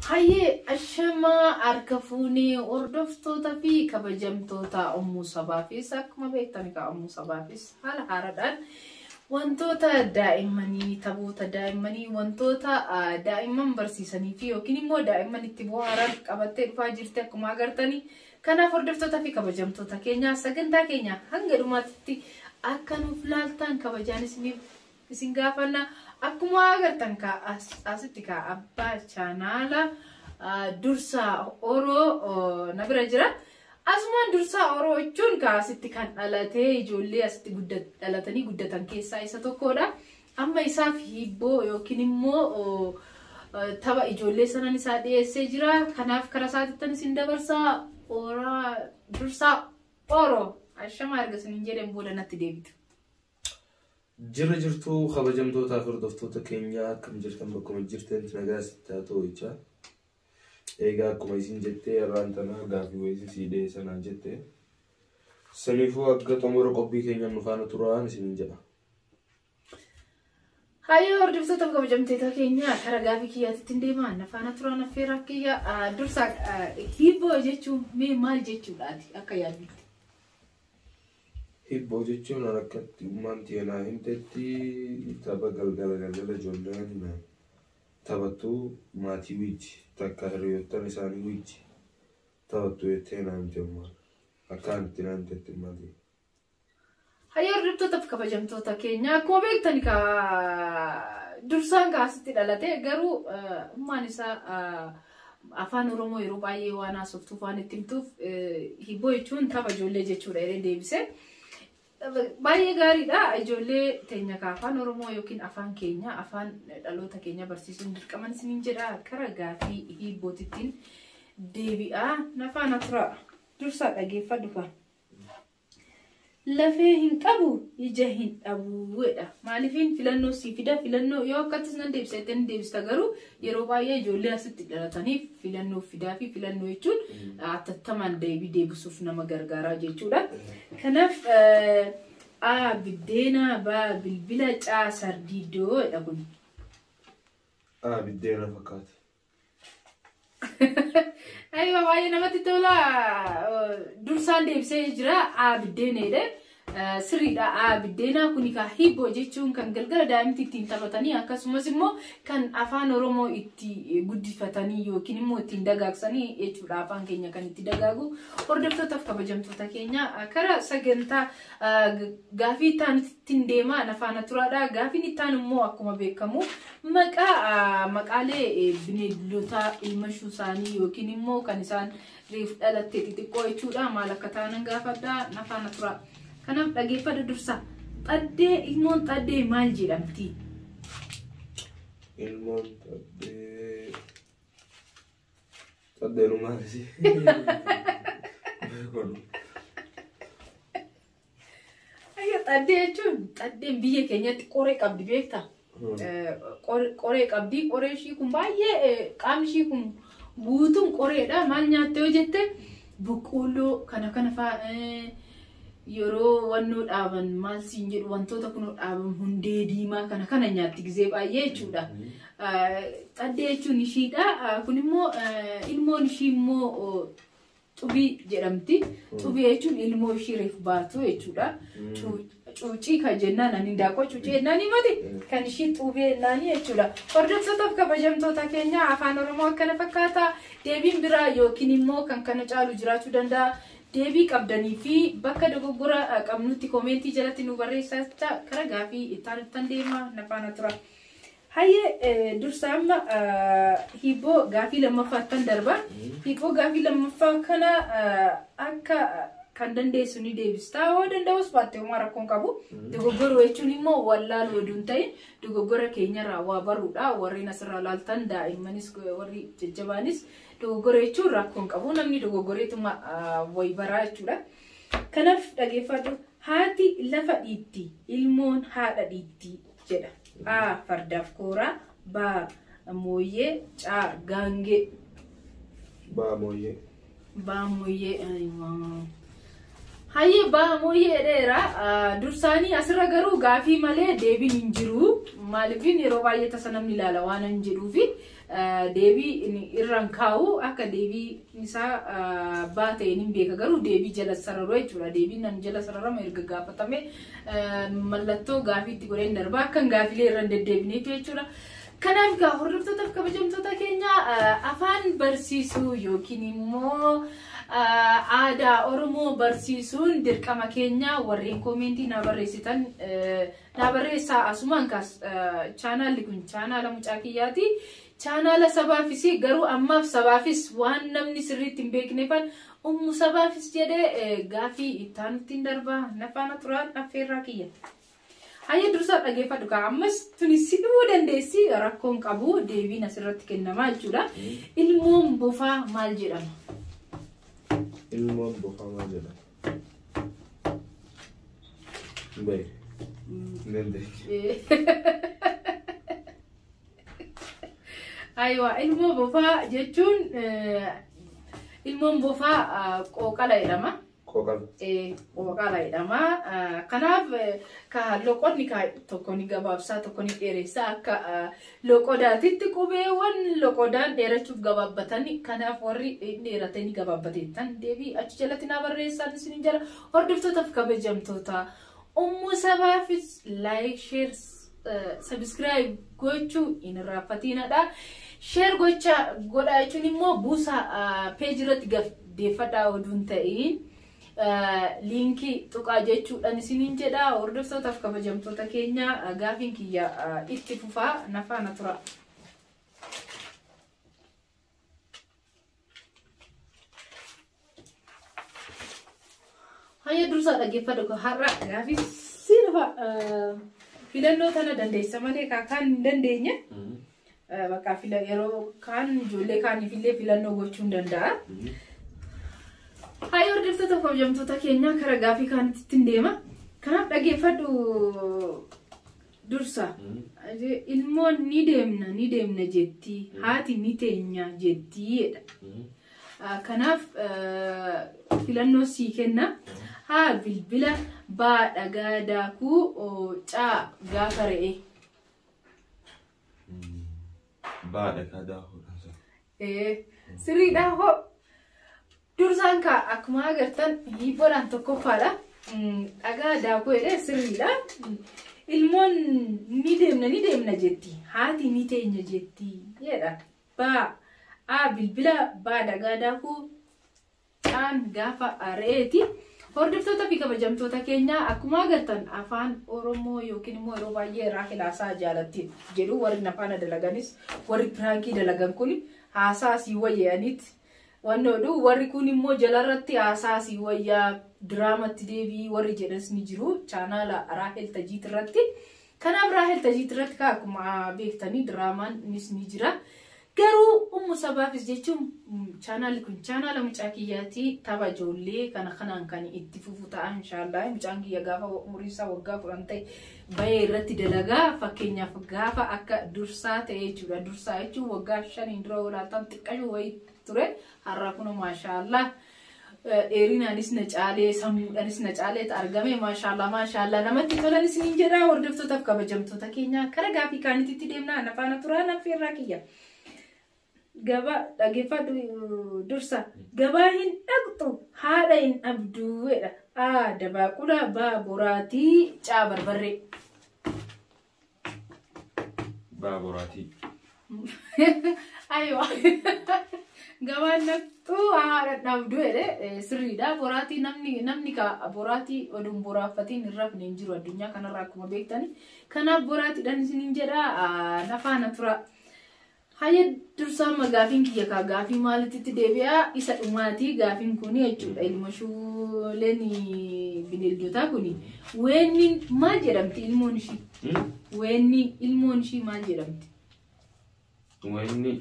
Hayyee ashamaa harka fuunee hordoftoota fi kabajamtoota Ummuu Sabaafis akkuma beektan egaa Ummuu Sabaafis haala haaraadhaan wantoota daa'immanii taphoota daa'immanii wantoota daa'imman barsiisanii fi yookiin immoo daa'imman itti bohaaran qabattee dhufaa jirti akkuma agartanii. Kanaaf hordoftoota fi kabajamtoota keenya sagantaa keenya hanga dhumaatti akka nuuf laaltan kabajaan isiniif isin gaafanna. Akkuma agartan kaa asitti kaa abbaa chaanaala Dursaa Oroo na bira jira. Asumaan Dursaa Oroo jechuun kaa asitti kan dhalatee ijoollee asitti dhalatanii guddatan keessaa isa tokkodha. Amma isaaf hiibboo yookiin immoo tapha ijoollee sanan isaa dhiyeessee jira. Kanaaf karaa isaatittan isin dabarsaa Oraa Dursaa Oroo. Ashamaa erga isiniin jedheen booda natti deebitu. Jirra jirtuu kabajamtootaa fi hordoftoota keenya akkam jirtan bakkuma jirtanitti nagaa isinitti haa ta'u jechaa. Egaa akkuma isin jettee har'aan tana gaaffii wayii sii dhiyeessa naan jette. Saniifuu akka xumura qophii keenyaan nu faana turaan isiniin jedha. Hayyoo hordoftoota fi kabajamtoota keenya kara gaafii kiyyaatitti hin deema. Na faana turaan affeeraa kiyya. Dursa hiibboo jechuun mee maal jechuudhaati akka yaaddutti? Hibboo jechuun an akkatti ummaan tiyya naa himtetti tapha galgala galgala ijoolleen taphattu maatii wiji takka hiriyoottan isaanii wiji taphattu jettee naa himte ummaan. Akka an itti naa himtetti ummaan tiyya. Hayyoo hordoftoota fi kabajamtoota keenya akkuma beektan kaa dursaan kaa asitti dhalate garuu ummaan isaa afaan Oromoo yeroo baay'ee waan haasoftuuf waan itti himtuuf hibboo jechuun tapha ijoollee jechuudha jedhee deebise. Baay'ee gaariidha. Ijoollee teenya ka afaan Oromoo yookiin afaan keenya afaan dhaloota keenya barsiisuun dirqaman isiniin jedha. Kara gaafii hiibbootittiin deebi'a. Na faana tura. Dursaa dhageeffadhu kaa. Lafee hin qabu ija hin dhabu jedha. Maaliifin filannoo sii fida filannoo yoo akkattis nan deebisa jettee ni deebista garuu yeroo baay'ee ijoollee asitti dhalataniif filannoo fidaa fi filannoo jechuun atattamaan deebii deebisuuf nama gargaaraa jechuudha. Kanaaf A biddeena B bilbila C sardiidoo jedha kun. A biddeena fakkaata. Aywa baay'ee namatti tola. Dursaan deebisee jira. A biddeena jedhe. Sirriidha. A biddeena kuni ka hibboo jechuun kan galgala daa'imti ittiin taphatanii akkasumas immoo kan afaan Oromoo itti guddifatanii yookiin immoo ittiin dagaagsanii jechuudha afaan keenya kan itti dagaagu. Hordoftootaaf kabajamtoota keenya kara sagantaa gaafii itti aanutti deema na faana turaadha. Gaafiin itti aanu immoo akkuma beekamu Maqaa maqaalee bineeldotaa ilmashuu isaanii yookiin immoo kan isaan reef dhalatte xixiqqoo jechuudha. Maal akka ta'an gaafadha. Na faana tura. Kanaaf dhageeffadhu dursa. Xaddee ilmoon xaddee maal jedhamti? Ilmoon xaddee xaddeen maal isii? Beekonu. Ayya xaddee jechuun xaddeen biyya keenyatti qoree qabdi beektaa? Qoree qabdi. Qoree ishii kun baay'ee qaamni ishii kun guutuun qoreedha. Maal nyaatte yoo jette boqqoolloo kana kana fa'aa yeroo wannoo dhaaban maal siin jedhu wantoota kunoo dhaaban hundee diimaa kana kana nyaatti gizee baay'ee jechuudha. Xaddee jechuun ishiidha. Kun immoo ilmoon ishii immoo Xubii jedhamti. Xubii jechuun ilmoo ishii reef baatu jechuudha. Cuucii kan jennaan ani daaqoo cuucii jennaan himati kan ishii xubii jennaanii jechuudha. Hordoftootaaf kabajamtoota keenya afaan Oromoo akkana fakkaata. Deebiin biraa yookiin immoo kan kana caalu jiraachuu danda'a. Deebii qabdanii fi bakka dogoggora qabnutti komeentii jalatti nu barreessaa kara gaafii itti aanuttan deema na faana tura. Hayyee dursa amma hiibboo gaafii lammaffaattan darba. Hiibboo gaafii lammaffaa kana akka kan dandeessu ni deebista. Yoo danda'us baatte homaa rakkoon qabu. Dogoggoruu jechuun immoo wallaaluu oduu hin ta'in dogoggora keenyarraa waa baruudha. Warreen asirraa laaltan daa'immanis warri jajjabaanis dogoggora jechuun rakkoon qabu. Namni dogoggoreetuma wayi baraa jechuudha. Kanaaf dhageeffadhu. Haati lafa dhiitti, ilmoon haadha dhiitti jedha. A. Fardaaf kooraa B. Mooyyee C. Gaangee. B. Mooyyee. B. Mooyyee. Hayyee baamoyyee dheera. Dursaanii asirra garuu gaafii malee deebiin hin jiru. Maaliifin yeroo baay'ee tasa namni ilaala waan hin jedhuufi deebii irraan kaa'u akka deebii isaa baa ta'een hin beeka garuu deebii jala sararu jechuudha. Deebiin nan jala sararama erga gaafatame mallattoo gaafii itti godheen darba akka hin gaafilee irra hin deddeebineef jechuudha. Kanaaf egaa hordoftootaaf kabajamtoota keenya afaan barsiisuu yookiin immoo aadaa Oromoo barsiisuun dirqama keenya. Warreen koomentii naa barreessitan naa barreessaa. Asumaan kaas chaanaalli kun chaanaala mucaa kiyyaati. Chaanaala sabaafis garuu ammaaf sabaafis waan namni sirriitti hin beekneefan ummu sabaafis jedhee gaafii itti darbaa nafaana turaan affeerraa kiyya. Hayyee dursaa dhageeffadhu kaa ammas tuni si dhumuu dandeessi rakkoon qabu deebiin asirratti kennamaa jechuudha. Ilmoon bofaa maal jedhama? Ilmoon bofaa maal jedhama? Bayi. Dandeessi. Ayiwa, ilmoo bofaa jechuun ilmoon bofaa qooqala jedhama. Qooqala. Qooqala jedhama. Kanaaf ka loqonni ka tokko ni gabaabsaa tokko ni dheeressaa akka loqodaatitti qubeewwan loqodaan dheerachuuf gabaabbatan. Kanaaf warri dheeratanii gabaabbateettan deebii achi jalatti naa barreessaan isin jala. Hordoftootaaf kabajamtoota ummu sabaafis like, share, subscribe gochuu hin irraanfatinadha. Share gocha godhaa jechuun immoo buusa peejii irratti deeffadhaa oduun ta'in. Liinkii tuqaa jechuudhaan isiniin jedha. Hordoftootaaf kabajamtoota keenya gaafiin kiyya itti fufaa nafaana tura. Hayya dursaa dhaggeeffadhu har'a gaafii si dhufa filannoo tana dandeessa malee kaan hin dandeenye. Bakka yeroo kaan ijoollee kaaniif illee filannoo gochuu hin danda'a. Hayyoo hordoftoota kabajamtoota keenyaa kara gaafii kaanitti hin deema. Kanaaf dhaggeeffadhu dursa. Ilmoon ni deemna ni deemna jetti haati ni teenya jetti jedha. Kanaaf filannoo sii kenna. Haa bilbila, baa dhagaa daakuu, caa gaafa re'ee. Baa dhagaa daakuu. Sirriidha hoo. Dursaan kaa akkuma agartan hiibboodhaan tokkoffaadha. Dhagaa daakuu jedhee sirriidha. Ilmoon ni deemna ni deemna jetti. Haati ni teenya jetti jedha. Baa A bilbila, baa dhagaa daakuu, caan gaafa re'eeti. Hordoftoota fi kabajamtoota keenya akkuma agartan afaan Oromoo yookiin immoo yeroo baay'ee Raahel haasaa jaalatti jedhu warri afaana dalaganis warri piraankii dalagan kun haasaa sii wayyaanitti wanni oduu warri kun immoo jalarratti haasaa sii wayyaa diraamatti deebii warri jedhas ni jiru chaanaala Raahel Tajiit irratti. Kanaaf Raahel Tajiit irratti akkuma beektanii diraamaan ni jira. Garuu ummu sabaafis jechuun chaanaalli kun chaanaala mucaa kiyyaati. Tapha ijoollee kana kanaan kan itti fufu ta'a inshaallah. Mucaan kiyya gaafa umuriin isaa waggaa 10 ta'e bahee irratti dalagaa. Fakkeenyaaf gaafa akka dursaa ta'e jechuudha. Dursaa jechuun waggaa 5 dura olaantaan xiqqashuu wayii ture. Har'a kun maashaallah dheerinaanis na caalee sammuudhaanis na caalee argame maashaallah maashaallah namatti tolanis ni jedha. Hordoftootaaf kabajamtoota keenya kara gaafii kaanitti deemnaa nafaana turaa naffeerraa kiyya. Gabaa dhaggeeffadhu dursa. Gabaa hin dhaqxu haadha hin dhabdu jedha. A dabaaqula, B boraatii, C barbarree. B boraatii. Ayiwa. Gabaan dhaqxu haadha dhabdu jedhe sirriidha. Boraatii namni ka boraatii oduun boraaffatiin hin rafne hin jiru addunyaa kanarraa akkuma beektani. Kanaaf boraatiidhaan isiniin jedha nafaana tura. Hayya dursaa amma gaafiin kiyya kaa gaafii maalitti deebi'a isa dhumaatii gaafiin kuni jechuudha. Ilma shuuleen bineeldotaa kuni weenni maal jedhamti ilmoon ishii? Weenni ilmoon ishii maal jedhamti? Weenni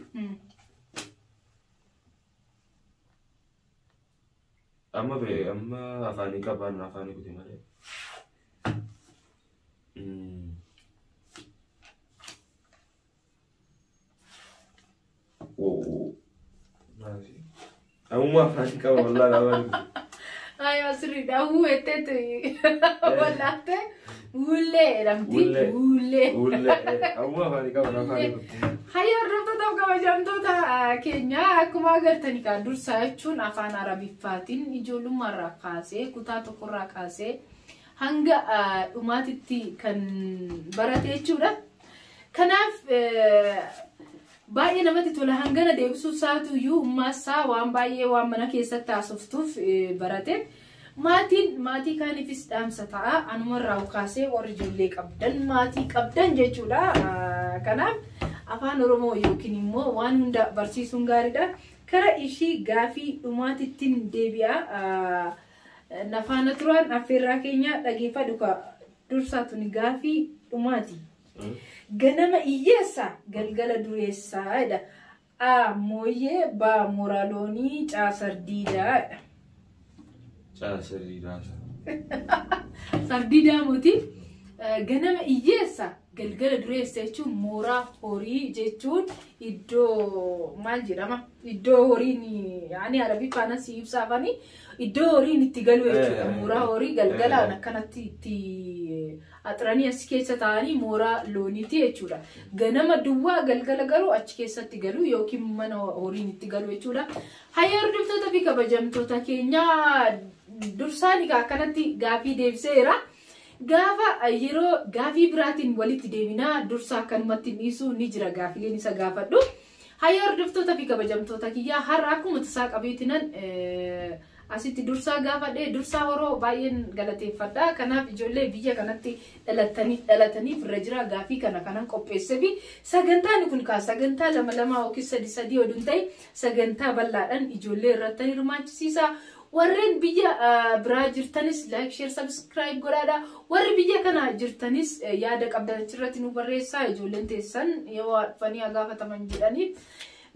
amma amma afaanii qabaan afaanii kuti malee. Amma afaanii qaba wallaahi afaanii. Ayo sirriidha. Huu jetteetu wallaalte. Wullee jedhamti. Wullee. Wullee. Wullee. Ammoo afaanii qaban afaanii kutte. Hayya hordoftoota kabajamtoota keenya akkuma agartani kan dursaa jechuun afaan Arabiffaatiin ijoollummaarraa kaasee kutaa tokkorraa kaasee hanga dhumaatitti kan barate jechuudha. Kanaaf baay'ee namatti tola hangana deebisuu isaatu iyyuu ummaasaa waan baay'ee waan mana keessatti haasoftuuf barate. Maatiin maatii kaaniifis dhaamsa ta'a. Anumarraa kaasee warri ijoollee qabdan maatii qabdan jechuudha. Kanaaf afaan Oromoo yookiin immoo waan hunda barsiisuun gaariidha. Kara ishii gaafii dhumaatittiin deebi'a. Nafaana turaan affeerraa keenya dhageeffadhu ka dursaa tuni gaafii dhumaati. Ganama hiyyeessa galgala dureessaa jedha. A mooyyee B moraaloonii C sardiidaa jedha. Caasariidhaa. Sardiidaa mooti. Ganama hiyyeessa galgala dureessa jechuun mooraa horii jechuun iddoo maal jedhama? Iddoo horiin yaani Arabiffaanan si ibsaafani iddoo horiin itti galu jechuudha. Mooraa horii galgalaan akkanatti itti axiranii as keessa taa'anii mooraa looniiti jechuudha. Ganama duwwaa galgala garuu achi keessatti galu yookiin mana horiin itti galu jechuudha. Hayya hordoftoota fi kabajamtoota keenya dursaan akkanatti gaafii deebiseera. Gaafa yeroo gaafii biraatiin walitti deebinaa dursa akkanumatti dhiisuu ni jira gaafileen isa gaafadhu. Hayya hordoftoota fi kabajamtoota kiyyaa har'a akkuma tasaa qabeetinan asitti dursaa gaafadhe dursaa horoo baay'een galateeffadha. Kanaaf ijoollee biyya kanatti dhalataniif irra jira gaafii kana kanan qopheessee fi sagantaan kun kaa sagantaa lama lama yookiin sadi sadii oduun ta'e sagantaa bal'aadhaan ijoollee irratti hirmaachisiisa. Warreen biyya biraa jirtanis like, share, subscribe godhaadha. Warri biyya kana jirtanis yaada qabdan achirratti nu barreessaa. Ijoolleen teessan yoo dhufanii haa gaafataman jedhaniif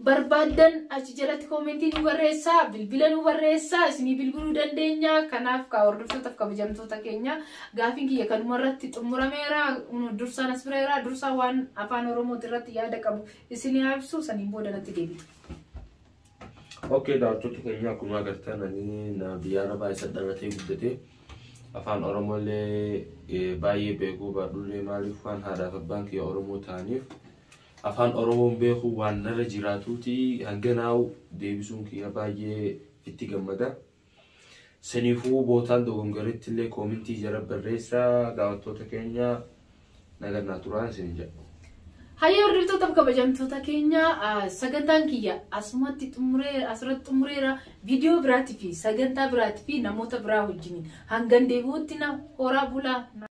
barbaadan achi jalatti koomentii nu barreessaa, bilbila nu barreessaa, isinii bilbiluu dandeenya. Kanaaf kaa hordoftootaaf kabajamtoota keenya gaafiin kiyya kanuma irratti xumurameera. Dursaan as bira jira. Dursaa waan afaan Oromooti irratti yaada qabu isinii haa ibsu saniin booda natti deebitu. Okay, daawwattoota keenya akkuma agartan ani na biyya Arabaa isa dhalatee guddate afaan Oromooillee baay'ee beekuu baadhullee maaliif waan haadhaaf abbaan kiyya Oromoo ta'aniif afaan Oromoon beekuu waan narra jiraatuuti hanganaa'u deebisuun kiyya baay'ee itti gammada. Saniifuu bootaan dogongoritti illee koomintii jala barreessaa daawwattoota keenya nagannaa turaan isin jedha. Hayya hordoftoota kabajamtoota keenya sagantaan kiyya asumatti xumuree asirratti xumureera viidiyoo biraatii fi sagantaa biraatii fi namoota biraa wajjiniin hangan deebi'utti na horaa bulaa.